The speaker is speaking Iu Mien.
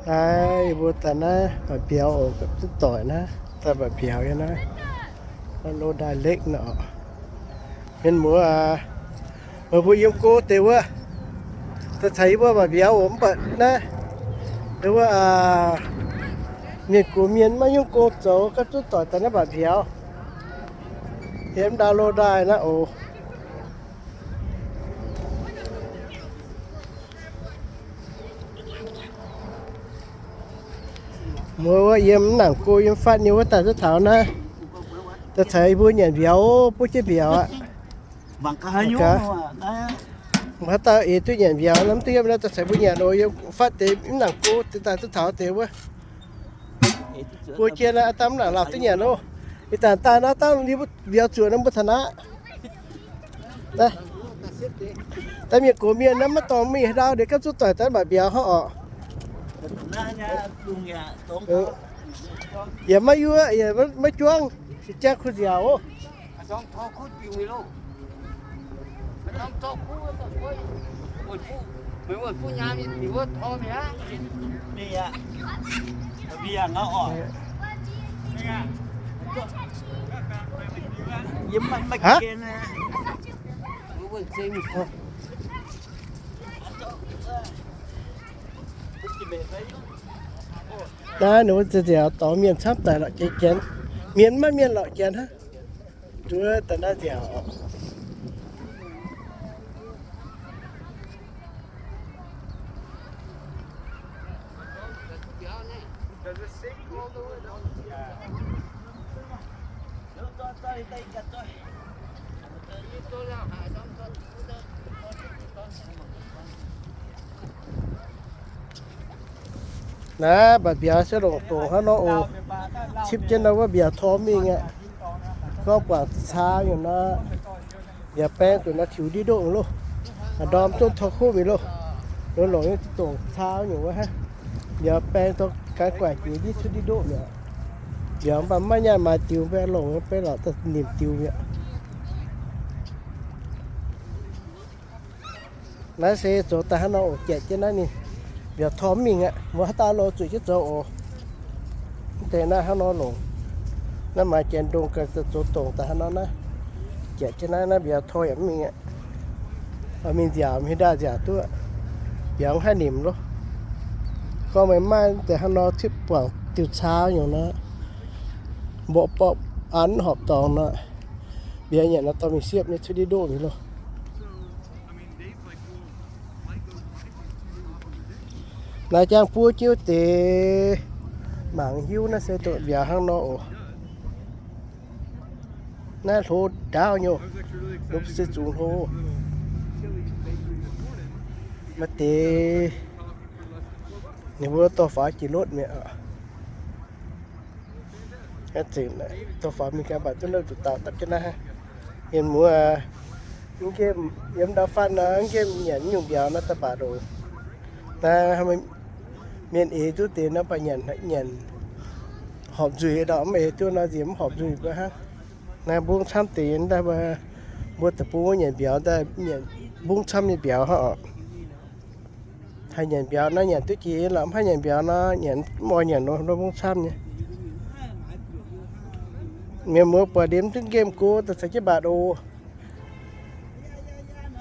Naaiv yie mbuo daaih naaiv mba'biaux oc, gapv duqv doic naaiv, daaih mba'biaux nyei naaiv. Lo Daaih Lake nor. Mienh muoz aac, meih mbuo yiem go deix wuov, daaih caux yie mbuo mba'biaux oc. Mv baac naaiv wuov, mienh gox mienh maiv nyungc gong zoux, gapv duqv doic daaih naaiv mba'biaux. Yiem ndau Lo Daaih naaiv oc. Muoz wuov yiem mv nangc go yiem fatv nyei wuov daaih duqv taux naaiv, daaih caux yie mbuo nyanc mbiauz, buov jienv mbiauz aqv. Mv haaix dauh eix duqv nyanc mbiauz nor, mv duqv yiem naaiv daaih caux mbuo nyanc oc. Yiem fatv deix mv nangc go deix daaih duqv taux deix wuov. Buo jien aqv, daaih mv nangc lauh duqv nyanc oc. Ih zanc daaih naaiv dangh mbiauz zuoqc nor mbuo taux naaiv. Daaih mienh gox mienh naaiv maiv dorngx mingh haaix ndau, ninh gapv zuqc doic daaih mba'biaux hnangv oc. Yaac maiv yuoqv, yaac maiv juangv, se jangv kuh nziaauc oc. Haiv? Naaiv ninh mbuo nziaauc dorngx mienh camv daic lorqc, janx, janx, mienh maiv mienh lorqc, janx hnangv. Nduov daaih naaiv nziaauc. Naaiv mba'biaux se longc dongc hnangv nor oc. Cipv jienv nor wuov mbiauz tor mingh aqv. Gorngv buangc caa nyungc nor, mbiauz baeng zuqc nor tiux ndiev ndoqv loh. Ndorm zungv tor kuv mi'aqv loh. Longc nyei dongc caa nyungc wuov hnangv. Mbiauz baeng dongh gan guaic jiex ndiev cuotv ndiev ndoqv mi'aqv. Mbiauz mv baac maiv nyaanh maaiz diux, mbaeqv longc nyei, mbaeqv lorqc daaih nimc diux mi'aqv. Naaiv se zoux daaih hnangv nor oc. Janx jienv naaiv ninh mbiauz tor mv mingh aqv. Mbuo haaix dauh lo zuqc jienv zoux oc. Mv deix naaiv hnangv nor longc. Naaiv maaih janx ndongh ganh zoux dongc daaih hnangv nor naaiv. Janx jienv naaiv, naaiv mbiauz tor yaac mv mingh aqv. Mingh nziaauc, mingh ndaah nziaauc duqv, mbiauz mv haih nimc loh. Gorngv meih maaih deix hnangv nor cipv buangc diuh caa nyungc nor, mborqv borqv an horpc dorngx nor, mbiauz nyanc nor dorh mingh siepv nyei cuotv ndiev ndoqv mi'aqv loh. Naaiv jangx buov jienv wuov deix mangc hiuv naaiv se doqc mbiauz hnangv nor oc. Naaiv hlo ndaauv nyei, se zungx hlo. Maaih deix ninh mbuo dorh faaux jiex lotv mi'aqv. Dorh faaux mingh gaax, mv baac duqv naaiv nduqc dauh dapv jienv naaiv. Mienh muoz, mv nqemh yiem ndau fatv nor, mv nqemh nyanc nyungc mbiauz nor daaih baac ndoqc. Naaiv mienh eix duqv deix nor baac nyanc, nyanc horpc nzuih ndau, mv eix duqv nor nziex mv horpc nzuih mbuo hnangv. Naaiv mbungv camv deix daaih, mbuo deic-bung wuov nyanc mbiauz daaih, mbungv camv nyei mbiauz hnangv oc. Haih nyanc mbiauz nor nyanc duqv jiex lorqc, mv haih nyanc mbiauz nor nyanc mv oix nyanc nor, mbungv camv nyei. Mienh muoz buatc liemh duqv nqemh go daaih caux jienv mbatc oc.